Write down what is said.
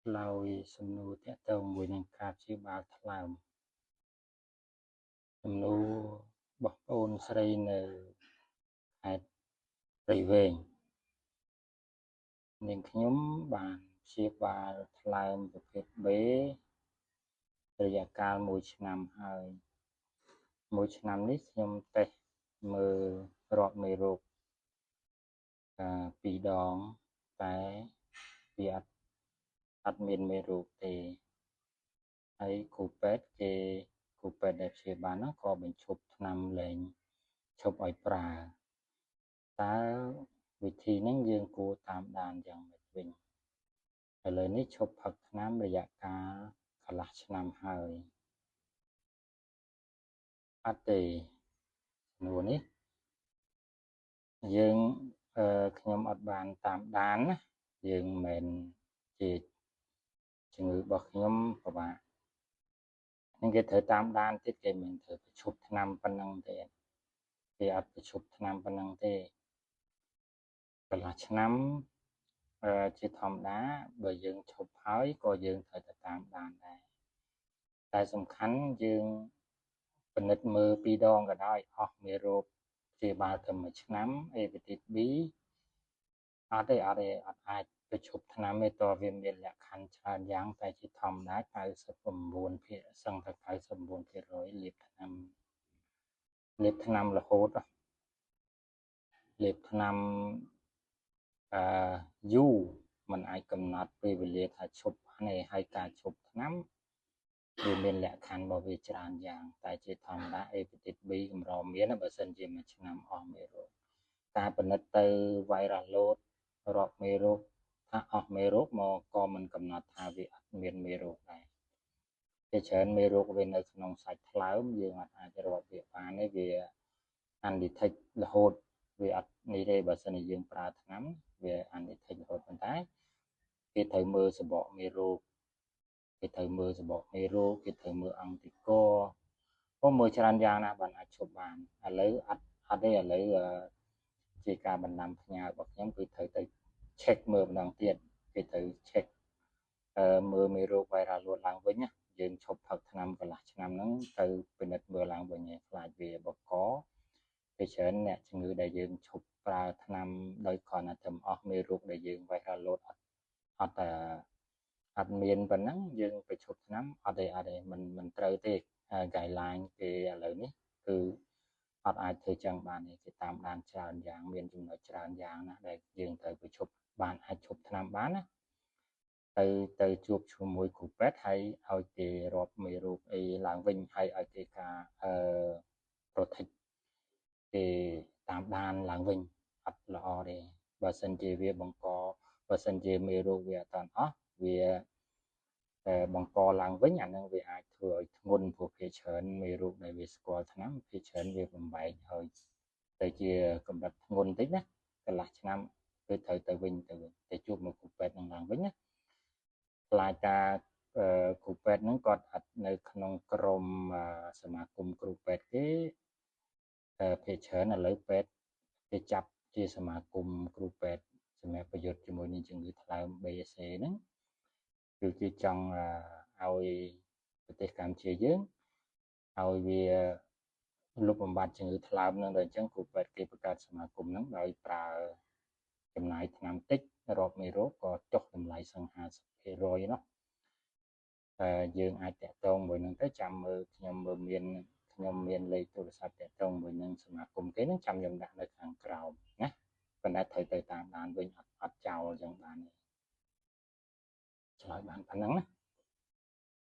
ឆ្លើយសំណួរទាក់ទងមួយនឹងការព្យាបាលថ្លើមសំណួររបស់ប្អូនស្រីនៅខេត្តព្រៃវែងនាងខ្ញុំបានព្យាបាលថ្លើមប្រភេទ B រយៈកាល1ឆ្នាំហើយមួយឆ្នាំនេះខ្ញុំតេស្តមើលរាប់មេរោគ2ដងតែវាអត់មានមេរោគទេហើយគ្រូពេទ្យគេគ្រូពេទ្យដែលព្យាបាលហ្នឹងក៏បញ្ឈប់ថ្នាំលែងឈប់ឲ្យប្រើតើវិធីហ្នឹងយើងគួរតាមដានយ៉ាងម៉េចវិញឥឡូវនេះឈប់ផឹកថ្នាំរយៈកាលកន្លះឆ្នាំហើយអត់ទេសំណួរនេះយើងខ្ញុំអត់បានតាមដានណាយើងមិនមែនជាជំងឺរបស់ខ្ញុំពិបាកនឹងគេត្រូវតាមដានទៀតគេមិនត្រូវប្រឈប់ថ្នាំប៉ុណ្ណឹងទេគេអត់ប្រឈប់ថ្នាំប៉ុណ្ណឹងទេកន្លះឆ្នាំជាធម្មតាបើយើងឈប់ហើយក៏យើងត្រូវតែតាមដានដែរតែសំខាន់យើងពិនិត្យមើល2ដងក៏ដោយអស់មេរោគព្យាបាលទៅមួយឆ្នាំ ហេប៉ាទីត B អត់ទេអត់ទេអត់អាចប្រឈប់ថ្នាំទេតើវាមានលក្ខខណ្ឌច្រើនយ៉ាងតែជាធម្មតា99ភាគសឹងតែ99%លេបថ្នាំលេបថ្នាំរហូតលេបថ្នាំអឺយូរมันអាចកំណត់ពេលវេលាថាឈប់បានទេហើយការឈប់ថ្នាំវាមានលក្ខខណ្ឌរបស់វាច្រើនយ៉ាងតែជាធម្មតា ហេប៉ាទីត B កម្រមានបើសិនជាមួយឆ្នាំអស់មេរោគការពិនិត្យទៅ viral load រាប់មេរោគថាអស់មេរោគមកក៏មិនកំណត់ថាវាអត់មានមេរោគដែរជាច្រើនមេរោគវានៅក្នុងសាច់ថ្លើមយើងអត់អាចរាប់វាបានទេវា undetect រហូតវាអត់នេះទេបើសិនជាយើងប្រើថ្នាំវា undetect រហូតប៉ុន្តែគេត្រូវមើលសបកមេរោគគេត្រូវមើលសបកមេរោគគេត្រូវមើលអង្គតិកអូមើលច្រើនយ៉ាងណាស់បានអាចឈប់បានឥឡូវអត់អត់ទេឥឡូវជាការបណ្ដាំផ្ញើរបស់ខ្ញុំគឺត្រូវទៅ check មើលម្ដងទៀតគេត្រូវ check មើលមេរោគ viral load ឡើងវិញណាយើងឈប់ផឹកថ្នាំកន្លះឆ្នាំហ្នឹងទៅពិនិត្យមើលឡើងវិញខ្លាចវាបកពេលច្រើនអ្នកជំងឺដែលយើងឈប់ប្រើថ្នាំដោយគ្រាន់តែធ្វើអស់មេរោគដែលយើង viral load អត់អត់អត់មានប៉ុណ្ណឹងយើងទៅឈប់ថ្នាំអត់ទេអត់ទេមិនមិនត្រូវទេ guideline គេឥឡូវនេះគឺអត់អាចធ្វើចឹងបានទេគេតាមដានច្រើនយ៉ាងមានចំណុចច្រើនយ៉ាងណាស់ដែលយើងត្រូវប្រឈប់បានអាចឈប់ថ្នាំបានណាទៅទៅជួបជាមួយគ្រូពេទ្យហើយឲ្យគេរាប់មេរោគអីឡើងវិញហើយឲ្យគេការអឺ protect គេតាមដានឡើងវិញអត់ល្អទេបើសិនជាវាបង្កបើសិនជាមេរោគវាអត់តាន់អស់វាបង្កឡើងវិញអានឹងវាអាចធ្វើឲ្យធ្ងន់ព្រោះភាគច្រើនមេរោគដែលវាស្គាល់ថ្នាំភាគច្រើនវាបំបែកឲ្យទៅជាកម្រិតធ្ងន់តិចណាកន្លះឆ្នាំគឺត្រូវទៅវិញទៅវិញទៅជួបមកគ្រូពេទ្យនឹងឡើងវិញណាខ្លាចតាគ្រូពេទ្យហ្នឹងគាត់អត់នៅក្នុងក្រុមសមាគមគ្រូពេទ្យគេភាគច្រើនឥឡូវពេទ្យគេចាប់ជាសមាគមគ្រូពេទ្យសម្រាប់ប្រយុទ្ធជាមួយនឹងជំងឺថ្លើម BC ហ្នឹងគឺគេចង់ឲ្យប្រទេសកម្ពុជាយើងឲ្យវាលុបបំបាត់ជំងឺថ្លើមហ្នឹងដល់អញ្ចឹងគ្រូពេទ្យគេបង្កើតសមាគមហ្នឹងដោយប្រើចំណាយថ្នាំតិចរាប់មេរោគក៏ចុះតម្លៃសឹង50%នោះតែយើងអាចតាក់ទងមួយនឹងទៅចាំមើលខ្ញុំមើលមានខ្ញុំមានលេខទូរស័ព្ទតាក់ទងមួយនឹងសមាគមគេនឹងចាំខ្ញុំដាក់នៅខាងក្រោមណាប៉ុន្តែត្រូវទៅតាមដានវិញអត់អត់ចោលអញ្ចឹងបានទេឆ្លើយបានប៉ុណ្ណឹងណា។